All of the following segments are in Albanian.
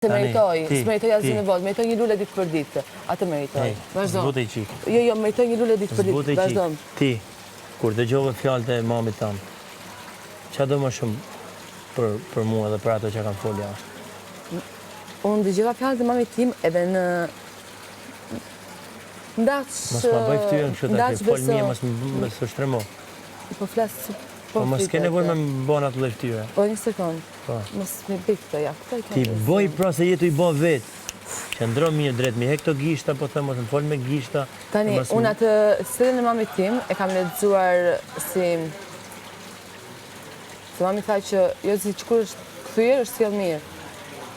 Se meritoj, s'meritoj asgjë në botë, meritoj një lule ditë për ditë. Atë meritoj. Vazhdo. Zbute çik. Jo, jo, meritoj një lule ditë për ditë. Vazhdo. Ti, kur dëgjove fjalët e mamit tënd, ça do më shumë për për mua dhe për ato që kam folë jashtë? Unë dëgjova fjalët e mamit tim edhe në Ndaç Mos ma bëj fytyrën kështu tash, fol mirë, mos mos u shtremo. Po flas po, po mos ke nevojë me më bën atë lloj fytyre. Po një sekond. Po. Mos më bëj këtë, ja, këtë i kam. T'i bëj pra se je tu i bë vetë. Qëndro mirë drejt, mi hek këto gishta, po them mos më fol me gishta. Tani, unë atë sjelljen e mamit tim e kam lexuar si Se mami tha që Jozi që kur është kthyer është sjellë mirë.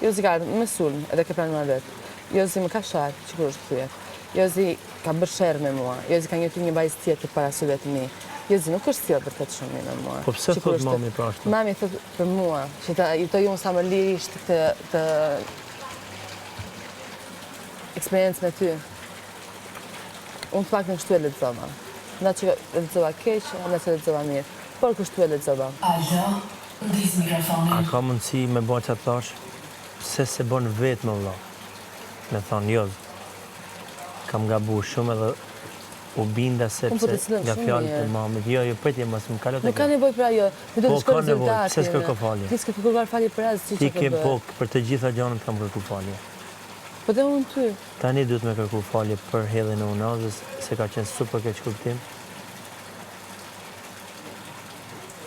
Jozi ka ardhur me sulm edhe ke pranuar vetë. Jozi më ka sharë që kur është kthyer. Jozi ka bërë sherr me mua. Jozi ka njohur një vajzë tjetër para syve të mi. Jozi nuk është sjellë vërtet shumë mirë me mua. Po pse thotë mami pra ashtu? Mami thotë për mua, që ta jetoj unë sa më lirisht këtë të eksperiencë me ty. Unë të paktën kështu e lexova. Nga që e lexova keq, nga që e lexova mirë. Por kështu e lexova. Aldo, ndiz mikrofonin. A ka mundësi me ba ça të thash? Pse s'e bon vetë mo vlla? Me thonë Joz, kam gabu shumë edhe u binda po sepse nga fjalët e mamit. Jo, jo, pritje, mos më kalo te kjo. Nuk ka nevojë pra jo, ti do të shkojë rezultatin. Po ka nevojë, pse s'kërko falje? Ti s'ke kërkuar falje për asgjë që ke bërë. Ti ke po, për të gjitha gjanat kam kërku falje. Po dhe unë ty. Tani duhet me kërku falje për hedhjen e unazës, se ka qenë super keqkuptim.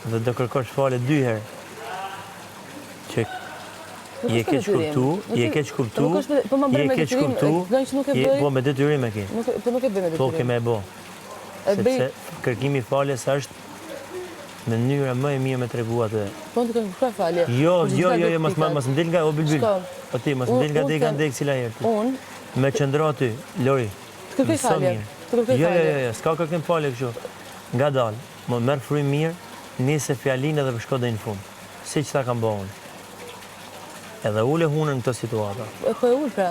Dhe do kërkosh falje dy herë. Që je keqkuptu, je keqkuptu, po je keqkuptu, po me detyrim e ke. Po nuk e bëj me detyrim. Po ke me e bo. Sepse kërkimi i faljes është mënyra më e mirë me tregu atë. Po të kërkoj falje. Jo, jo, jo, jo, mos mos më del nga o bilbil. Po ti mos më del nga dega ndek cila herë ti. Unë me qëndro aty, Lori. Të kërkoj falje. Të kërkoj falje. Jo, jo, jo, jo, s'ka kërkim falje kështu. Ngadalë, më merr frymë mirë, nise fjalinë edhe shko deri në fund. Siç ta kam bë unë. Edhe ule hunën në këto situata. Po e ul pra.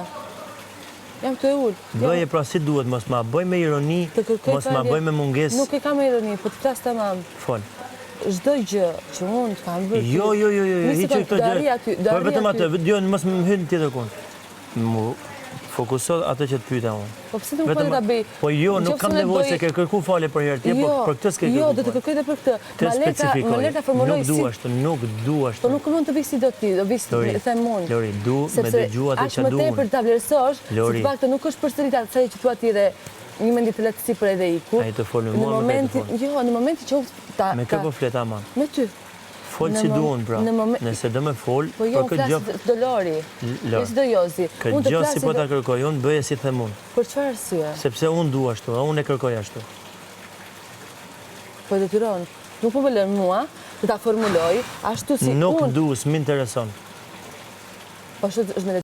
Jam tu e ul. Bëje pra si duhet, mos ma bëj me ironi, mos ma bëj me mungesë. Nuk e kam me ironi, po të flas tamam. Fol. Çdo gjë që unë të kam bërë ty. Jo, jo, jo, jo, hiqe këto gjëra. Po vetëm atë, jo, mos më hyn tjetërkund. M'u fokuso atë që të pyeta unë. Po pse nuk po ta bëj? Po jo, nuk kam nevojë se ke kërku falje për herë tjetër, po jo, për këtë s'ke kërku. Jo, do të kërkoj edhe për këtë. Të specifikoj. Ma lër ta formuloj si. Nuk dua ashtu, nuk dua ashtu. Po nuk mund të vij si do ti, do vij si them unë. Lori, du me dëgju atë që du. Aq më tepër ta vlerësosh, se të paktën nuk është përsërit asaj që thua ti edhe një mendje të lehtë sipër edhe iku. Ai të fol me mua, me të fol. Jo, në momentin që unë ta Me kë po flet aman? Me ty. Fol si du unë pra, nëse do me fol, po jo, për këtë gjë... Po jo, do Lori, jo si do Jozi. Këtë gjë si po ta kërkoj unë, bëje si them unë. Për çfarë arsye? Sepse unë du ashtu, e unë e kërkoj ashtu. Po e detyron, nuk po më lën mua të ta formuloj, ashtu si unë... Nuk du, s'më intereson. Po ashtu është me...